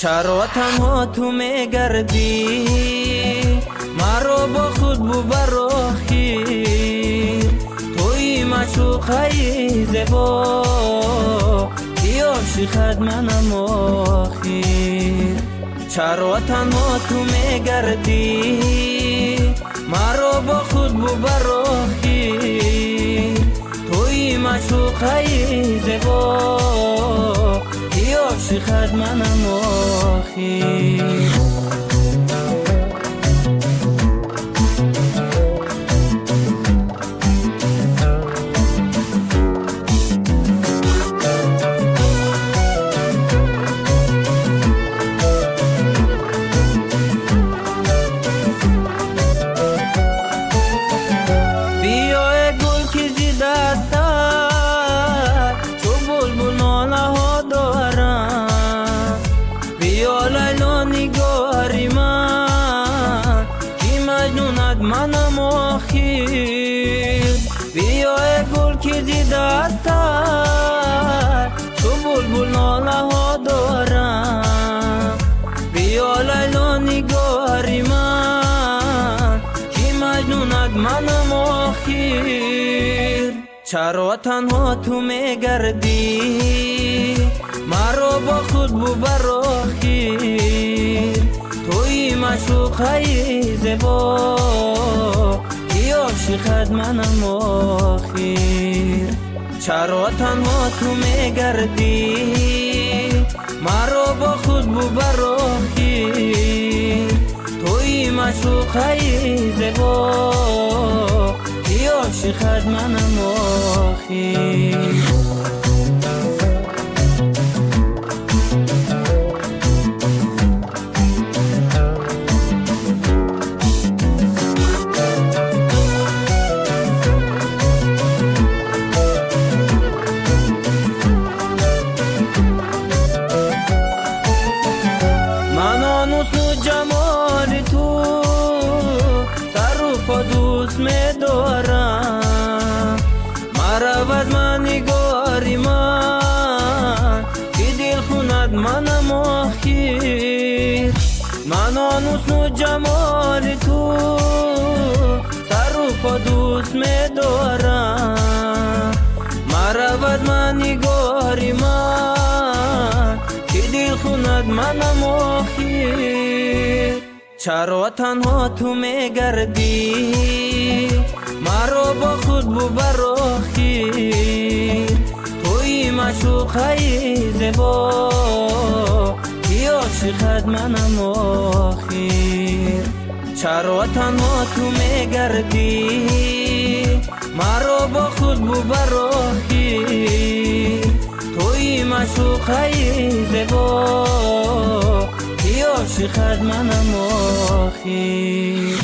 Чаро танҳо ту мегардӣ, маро бо худ бубар охир. Туи маъшуқаи зебо, ки ошиқат манам охир. Чаро танҳо ту мегардӣ, маро бо худ бубар охир. Туи маъшуқаи зебо, ки ошиқат манам охир. Биёе гул ки зи дастат чу булбул нолаҳо дорам. Биё Лайло нигори ман, ки маҷнунат манам охир. Биёе гул ки зи дастат чу булбул нолаҳо дорам. Биё Лайло нигори ман, ки маҷнунат манам охир. Чаро танҳо ту мегардӣ, маро бо худ бубар охир. Туи маъшуқаи зебо, ки ошиқат манам охир. Чаро танҳо ту мегардӣ, маро бо худ бубар охир. Туи маъшуқаи зебо, ки ошиқат манам охир. Ман он ҳусну ҷамоли ту сару по дӯст медорам. Марав аз ман нигори ман, ки дил хунад манам охир. Ман он ҳусну ҷамоли ту сару по дӯст медорам. Марав аз ман нигори ман, ки дил хунад манам охир. Чаро танҳо ту мегардӣ, маро бо худ бубар охир. Туи маъшуқаи зебо, ки ошиқат манам охир. Чаро танҳо ту мегардӣ, маро бо худ бубар охир. Туи маъшуқаи зебо, ки ошиқат манам охир.